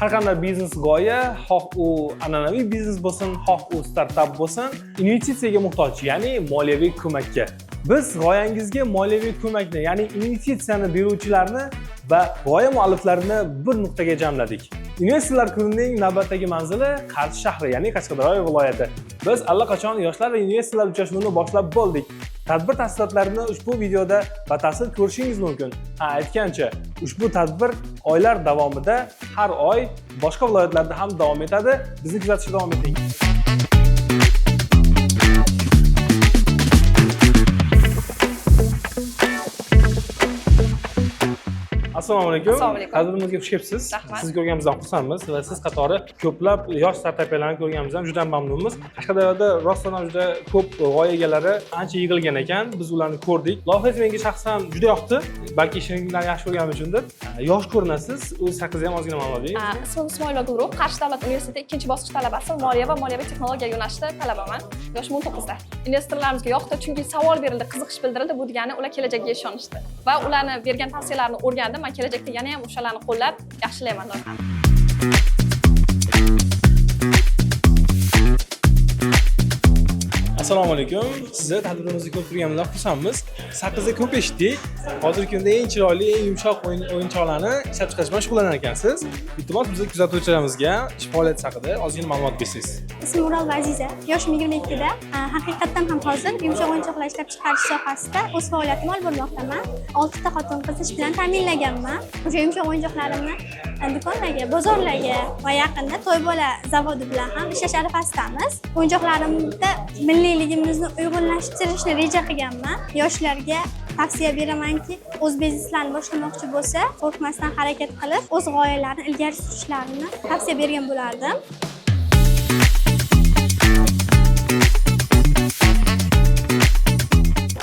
Har qanday biznes g'oya, xoh u an'anaviy biznes bo'lsin, xoh u startap bo'lsin, investitsiyaga muhtoj, ya'ni moliyaviy ko'makka. Biz g'oyangizga moliyaviy ko'makni, ya'ni investitsiyani beruvchilarni va g'oya mualliflarini bir nuqtaga jamladik. Investorlar kunining navbatdagi manzili Qarshi shahri, ya'ni Qashqadaryo viloyati. Biz allaqachon yoshlar va investorlar uchrashuvini boshlab bo'ldik. Tadbir tafsilotlarini ushbu videoda batafsil ko'rishingiz mumkin. Ha, aytgancha, ushbu tadbir oylar davomida har oy boshqa viloyatlarda ham davom etadi. Bizni kuzatishda davom eting. Assalomu alaykum. Assalomu alaykum. Tadbirimizga xush kelibsiz. Rahmat. Sizni ko'rganimizdan xursandmiz va siz qatori ko'plab yosh startaplarni ko'rganimizdan juda mamnunmiz. Qashqadaryoda rostdan ham juda ko'p g'oya egalari ancha yig'ilgan ekan. Biz ularni ko'rdik. Loyihangiz menga shaxsan juda yoqdi. Balki ishingizdan yaxshi ko'rganim uchundir. Yosh ko'rinasiz. O'z haqingizda ham ozgina ma'lumot bering. Ismim Ismoilova Gulruh, Qarshi davlat universiteti ikkinchi bosqich talabasi, moliya va moliyaviy texnologiya yo'nalishida talabaman. Yoshim 19da. Investorlarimizga yoqdi, chunki savol berildi, qiziqish bildirildi. Bu degani ular kelajakka ishonishdi va ularni bergan tavsiyalarini o'rgandim. Man kelajakda yana ham o'shalarni qo'llab yaxshilayman loyihani. Assalomu alaykum. Sizni tadbirimizni ko'rib turganimizdan xursandmiz. Siz haqingizda ko'p eshitdik. Hozirgi kunda eng chiroyli, eng yumshoq o'yinchoqlarni ishlab chiqarish bilan shug'ullanar ekansiz. Iltimos, bizni kuzatuvchilarimizga ish faoliyati haqida ozgina ma'lumot bersangiz. Ismim Uralova Aziza, yoshim 22da. Haqiqatdan ham hozir yumshoq o'yinchoqlar ishlab chiqarish sohasida o'z faoliyatimni olib bormoqdaman. Oltita xotin qiz ish bilan ta'minlaganman. O'sha yumshoq o'yinchoqlarimni do'konlarga, bozorlarga va yaqinda To'ybola zavodi bilan ham ishlash arafasidamiz. O'yinchoqlarimda milliyligimizni uyg'unlashtirishni reja qilganman. Yoshlarga tavsiya beramanki, o'z bizneslarini boshlamoqchi bo'lsa, qo'rqmasdan harakat qilib, o'z g'oyalarini ilgari surishlarini tavsiya bergan bo'lardim.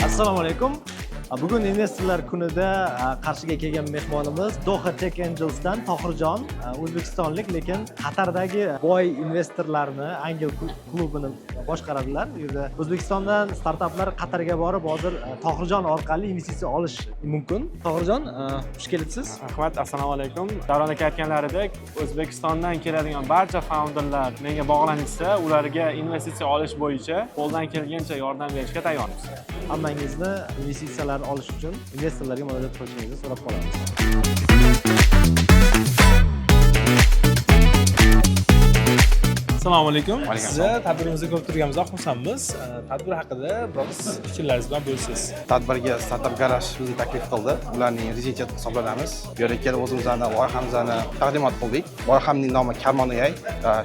Assalomu alaykum. Bugun investorlar kunida Qarshiga kelgan mehmonimiz Doha Tech Angelsdan Tohirjon, o'zbekistonlik, lekin Qatardagi boy investorlarni Angel klubini boshqaradilar. Bu yerda O'zbekistondan startaplar Qatarga borib, hozir Tohirjon orqali investitsiya olish mumkin. Tohirjon, xush kelibsiz. Rahmat, assalomu alaykum. Davron aka aytganlaridek, O'zbekistondan keladigan barcha founderlar menga bog'lanishsa, ularga investitsiya olish bo'yicha qo'ldan kelgancha yordam berishga tayyormiz. Hammangizni investitsiyalarni olish uchun investorlarga murojaat qilishingizni so'rab qolamiz. Assalomu alaykum. Alaykum. Sizni tadbirimizni ko'rib turganimizdan xursandmiz. Tadbir haqida biroz fikrlaringiz bilan bo'lishsiz. Tadbirga Startup Garage bizni taklif qildi. Ularning rezidenti hisoblanamiz. Bu yerga kelib o'zimizni loyihamizni taqdimot qildik. Loyihamning nomi Karmon AI,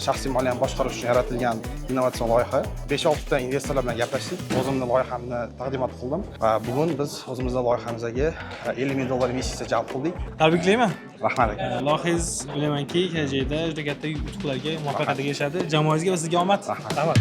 shaxsiy moliyani boshqarish uchun yaratilgan innovatsion loyiha. 5-6 ta investorlar bilan gaplashdik. O'zimni loyihamni taqdimot qildim va bugun biz o'zimizni loyihamizga 50 ming dollar investitsiya jalb qildik. Tabriklayman. Rahmat aka. Loyihangiz, bilamanki, kelajakda juda katta yutuqlarga, muvaffaqiyatga erishadi. Jamoangizga va sizga omad. Rahmat. Rahmat.